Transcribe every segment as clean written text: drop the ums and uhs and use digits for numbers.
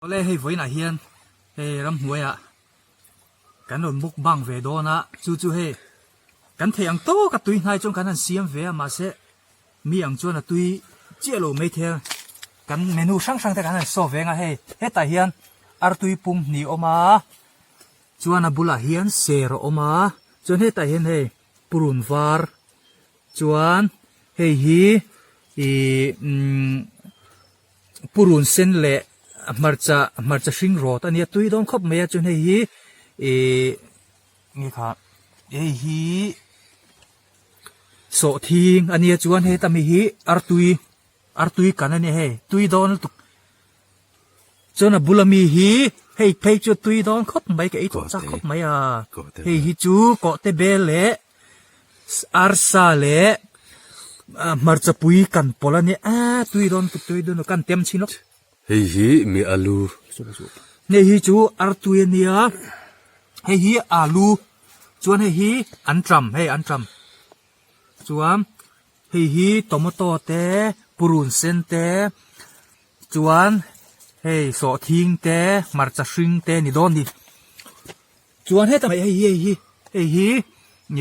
Awle hei vawiinah hian hei ramhnuaiah kan rawn mukbang ve dawn a, chu chu hei kan theih ang tawk a tui hnai chuan kan han siam ve a mahse mi ang chuan a tui chiah lo mai thei a, kan menu hrang hrang te kan han saw ve ang a hei hetah hian artui pum hnih a awm a chuan a bulah hian ser a awm a chuan hetah hian hei purun var chuan hei hi ihh umm. Purun sen leh hmarcha hmarcha hring rawt a nia tui dawn khawp mai a chuan hei hi ihh nge kha hei hi sawhthing a nia chuan heta mi hi artui artui kan a nia hei tui dawn lutuk chuan a bula mi hi hei phei chu tui dawn khawp mai ka ei tawh chak khawp mai a hei hi chu kawhte bel leh. Arsa leh hmarcha pui kan pawlh a nia a tui dawn tuk tui dawn kan tem chhin lawk. Hei hi mi alu. Hei hi chu artui a nia hei hi alu chuan hei hi anṭam hei anṭam chuan hei hi tomato te purun sen te chuan hei sawhthing te hmarcha hring te ni dawn a ni. Chuan heta hei hi hei hi hei hi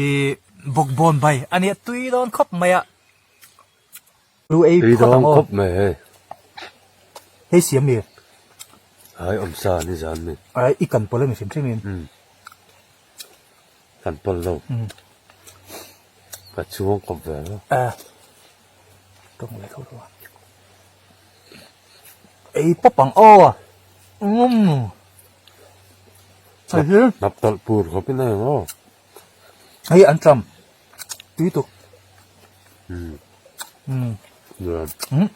ih bawkbawn bai a nia tui dawn khawp mai a lu ei Tui dawn khawp mai hei. Hei siam mi. Hai awm sa ni zan mi. Ai i kan pawlh a mi hrim hrim in. Um kan pawlh lo. Um Ka chuang kawp ve lo. A tawng leh tho tho a. Ei pawp ang aw um. Hei hi. Hnap talh pur khawp in a eng aw. Hei an tlam tui tuk. Um. Um. Nuam. Um.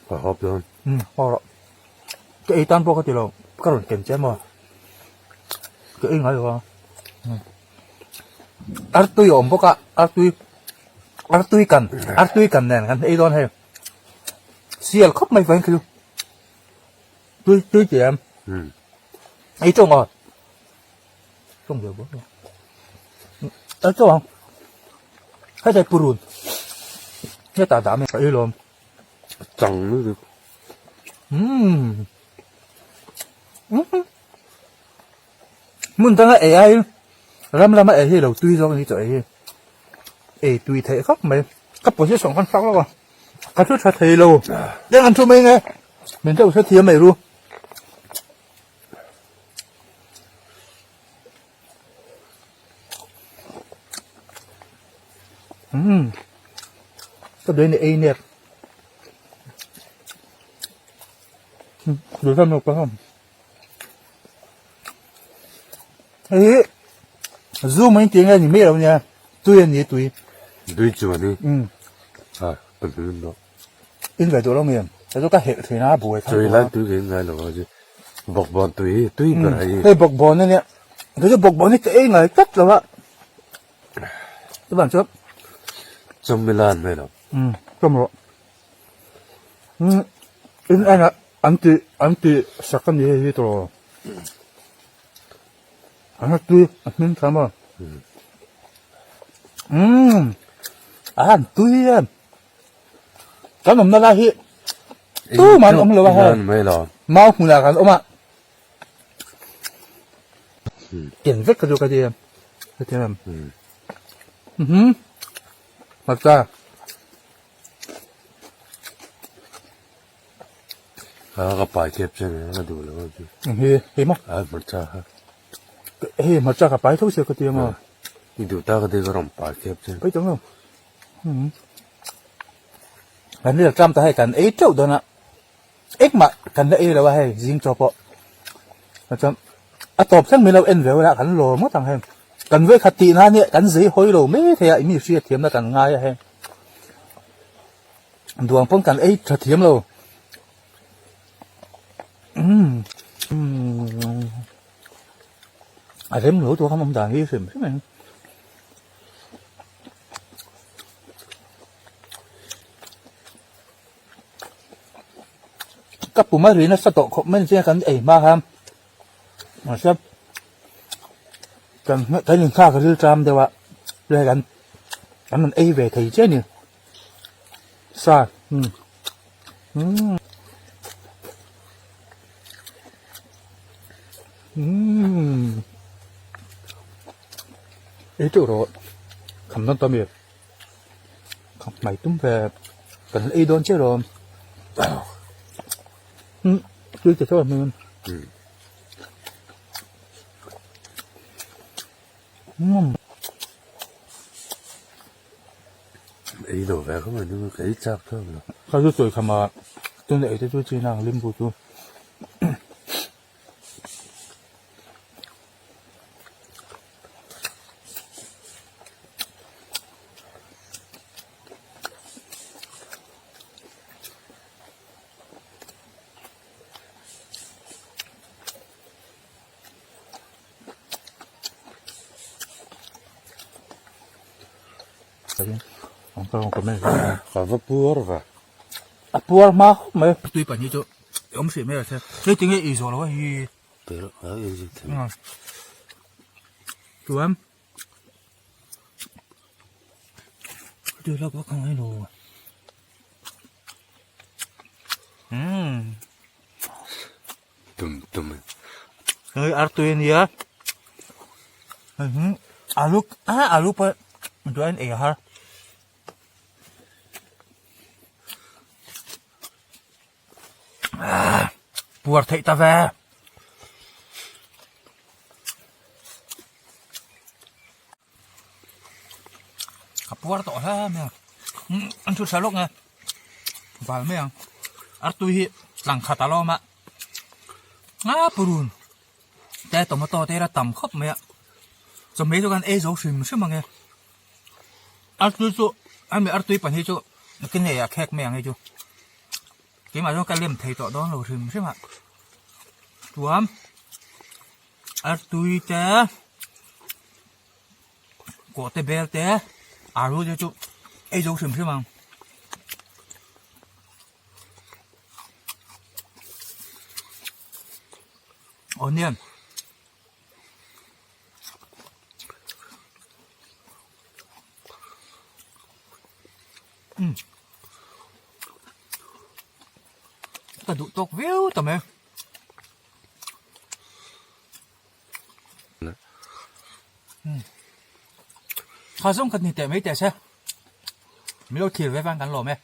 Ka hawp dawn. Um haw rawh. Ka ei tan pawh ka ti lo ka rawn ken che maw. Ka ei ngai lo a. Um. Artui a awm bawk a artui artui kan artui kan nen kan ei dawn hei. Sial khawp mai vain khi chu. Tui tui ti em. Um. Ei tawng aw. Tawng ve bawk. Ei tawng ang. Hei thei purun. Hei ta dah mai ka ei lawm. Chang lutuk. Um. Hmun danga ei aiin ram lama ei hi lo tui zawk a ni chaw ei hi. Ei tui theih khawp mai. Ka position khan hrang lawk a. Ka thu tha thei lo. Eng an thu mai nge? Min deuh hrethiam mai ru. Umm. Ka duai ni ei nek. Duai ram lo ka ham. Hei hi zu mai tih nge ni mai lo nia tui a ni tui. Tui chu a ni. Umm. A ka hlim lo. In ve duh lo mi em? Hei chu ka helh thin a buai kha. Tui lai tui ka in ngai lo a chu bawkbawn tui hi tui ber a hi. Hei bawkbawn a nia. Hei chu bawkbawn hi ka ei ngai tlat lo a. Chuvang chuan. Chawmmilan mai lo. Umm chawm rawh. Umm in en ah an tih an tih sak a ni hei hi tawh. An la tui a hming tha maw. Umm a han tui em. Kan awmna lai hi tumah an awm lo a hei. Mau hmunah kan awm a. Ken vek ka chu ka ti em. Ka ti em. Umm hmarcha. A ka pai kep che nia ka duh lo a chu. Hi hei maw? A hmarcha kha. Hei hmarcha ka pai tho sia ka ti ang a. I duh tak a ti ka rawn pai kep che. Pai tawng lo. Kan rilru tlam ta hei kan ei teuh dawn a. Engmah kan la ei lo a hei zing chaw pawh. Chuan a tawp thleng mai lo en ve ula kan lawm ngawt ang hei. Kan vawikhat tih nan hi kan zei hawi lo mai thei a imi hriatthiamna kan ngai a hei. Duang pawn kan ei tha thiam lo. Umm umm a rem lo tur kha awm dan hi hrim hrim ang. Ka pum a ri nasa tawh khawp mai chian kan ei hma khan mahse kan kan inkhak ril ṭam deuh a hei kan kan rawn ei ve thei chiah a ni sa umm. Umm ei teuh rawh kham dawn tawh a mi kham hmai tum ve kan la ei dawn chiah lo umm tui ti tho a hming umm. Ei lo ve kha mai ka ei chak tho lo. Ka zu sawi kham a tuna ei te chu chin ang limbu chu. Ka va puar va. A puar hma khawp mai. Tui pahnih chu i awm hrih mai a se. Hei tinge i zawh lo a hi. Chuan tui lak vak ang lo. Umm. Tum tum. Hei artui a nia. Alu ah alu pawh duain ei a har. Puar theih ta ve. Ka puar tawh hle mai a an thu tha lawk nge val mai ang artui hi tlang khat a lawm a a purun te tomato te ila tam khawp mai a chawhmeh chu kan ei zo hrim hrim ang e artui chu hemi artui pahnih chu ka nei ah khek mai ang hei chu keimah chuan ka lem thei tawh dawn lo hrim hrim a chuan artui te. Kawh te bel te alu te chu ei zo hrim hrim ang. Onion um ka duh tawk viau ta mai. Kha zawng khat ni teh mai teh se. Min lo thlir ve vang kan lawm e.